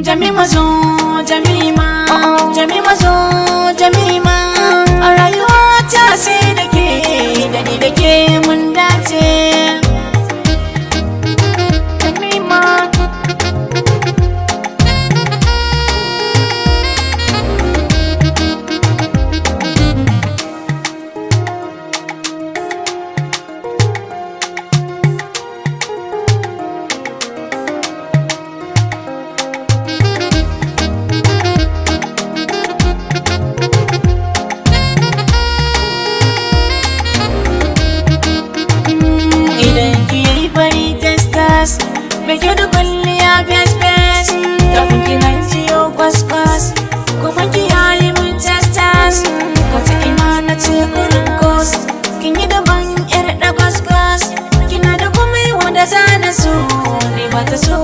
Jamima zo, Jamima, Jamima zo, Jamima. A rayuwa ta sai da ke, da ni da ke mun dace. Jamima. Idan ki yi fari tas, mai kyau da kwalliya fes fes. Kafin ki nan ciyo kwas kwas, kuma ki yayi mun tas tas. Ko ta ina na ce kurin kos, kin yi daban yar da kwas kwas. Kina da komai wanda za na so, ni ba ta so.